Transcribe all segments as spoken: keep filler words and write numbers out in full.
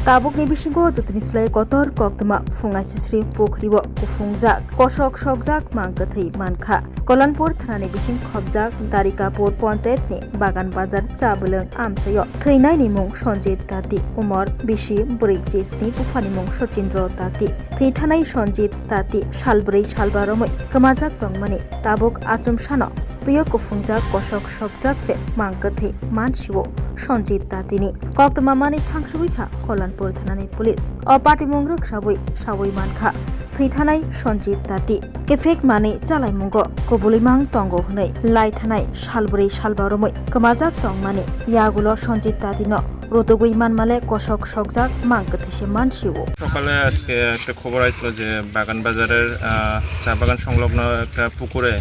Tabukni bisingo jotoni slai kotor koktwma phung aisisri pukhrio kuphungjak, kosok sokjak mang kwthwi mankha. Kolonpur thanani bising khobjak Darikapur ponchayatni Bagan Bazar Chabwlwng amchaio thwinaini mung Sanjit Tati, umor bisi, bwrwi chisni, buphani mung Sochindro Tati. Thwithanai Sanjit Tati salbrwi salba romwi kwmajak tongmani tabuk achomsano twio kuphungjak kosok sokjak se mang kwthwi mansiwo Sanjit Tatini. Koktwma manwi thangsubwi kha Kolonpur thanani police. O patimung rwksabwi sawi mankha thwithanai Sanjit Tati. Kephek manwi chalaimungo kubulwi mang tongo hwnwi laithanai salbrwi salba romwi kwmajak tongmani yagulo Sanjit Tatino rutugwi manmale kosok sokjak mang kwthwise mansio. সকালে আজকে একটা খবর আসলো যে বাগান বাজারের, আহ, চা বাগান সংলগ্ন একটা পুকুরে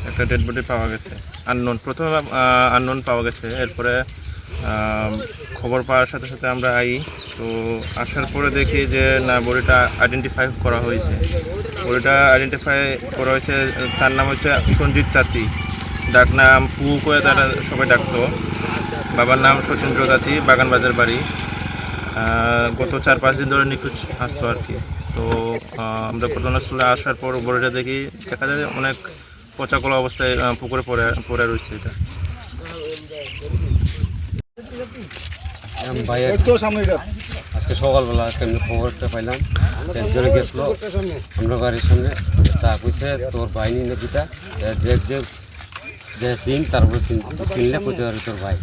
একটা ডেড বডি পাওয়া গেছে। আননোন, প্রথমে, আহ, আননোন পাওয়া গেছে। এরপরে, আহ, খবর পাওয়ার সাথে সাথে আমরা আই। তো আসার পরে দেখি যে না, বডিটা আইডেন্টিফাই করা হয়েছে। বডিটা আইডেন্টিফাই করা হয়েছে, তার নাম হচ্ছে সঞ্জিত তাঁতি, ডাক নাম পু করে তারা সবাই ডাকতো। বাবার নাম শচীন্দ্র তাঁতি, বাগানবাজার বাড়ি। আহ, গত চার পাঁচ দিন ধরে নিখোঁজ আসতো আর কি। তো, আহ, আমরা ঘটনাস্থলে আসার পর বডিটা দেখি, দেখা যায় যে অনেক পচা গলা অবস্থায়, আহ, পুকুরে পড়ে, পড়ে রয়েছে এটা। ভাই, আজকে সকালবেলা একটা এমনি খবর একটা পাইলাম, একজনে গেছিল আমরা বাড়ির সামনে, তা কইছে, "তোর ভাই নি না কিতা, এ, দেখ যে, যে চিন, তারপরে চিন, চিনলে কইতে পারবি তোর ভাই।"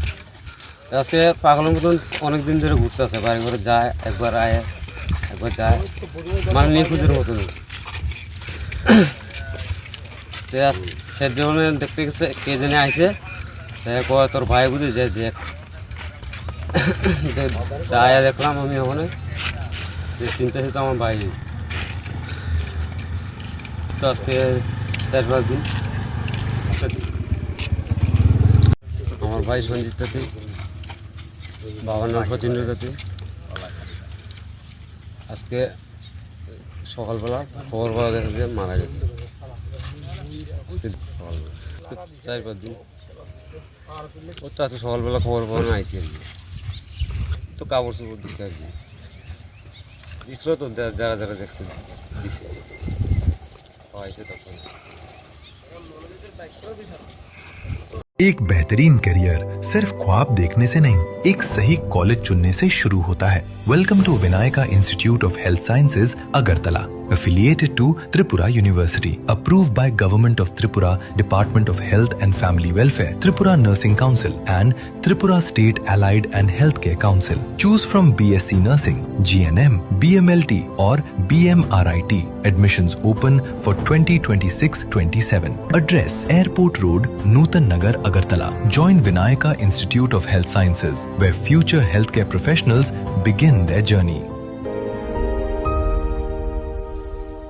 আজকে পাগলের মতন অনেক দিন ধরে ঘুরতেছে, বাড়ি ঘরে যায়, একবার আয়, একবার যায়, মানে নিখোঁজের মতন। তে আজ খেত যখন দেখতে গেছে, কে জানে আইছে, তে কয়, "তোর ভাই বুঝি যে দেখ।" দে-, তা আয়া দেখলাম আমি ওখানে, যে চিনতে চিনতে আমার ভাই। তো আজকে চার পাঁচ দিন। আমার ভাই সঞ্জিত তাঁতি, বাবার নাম সচিন্দ্র তাঁতি। আজকে সকালবেলা খবর পাওয়া গেছে যে মারা গেছে। আজকে সকালবেলা, আজকে চার পাঁচ দিন। ও তো আজকে সকালবেলা খবর পাওয়া না আইসি আর কি। তো কাপড় চোপড় দিতে আর কি। দিছিল তো, যা-, যারা যারা দেখছে, দিছে। পাওয়া গেছে তখন। एक बेहतरीन करियर सिर्फ ख्वाब देखने से नहीं, एक सही कॉलेज चुनने से शुरू होता है। Welcome to Vinayaka Institute of Health Sciences, Agartala, affiliated to Tripura University, approved by Government of Tripura, Department of Health and Family Welfare, Tripura Nursing Council, and Tripura State Allied and Healthcare Council. Choose from B S C Nursing, G N M, B M L T, or B M R I T. Admissions open for twenty twenty-six twenty-seven. Address: Airport Road, Nutan Nagar, Agartala. Join Vinayaka Institute of Health Sciences, where future healthcare professionals begin their journey.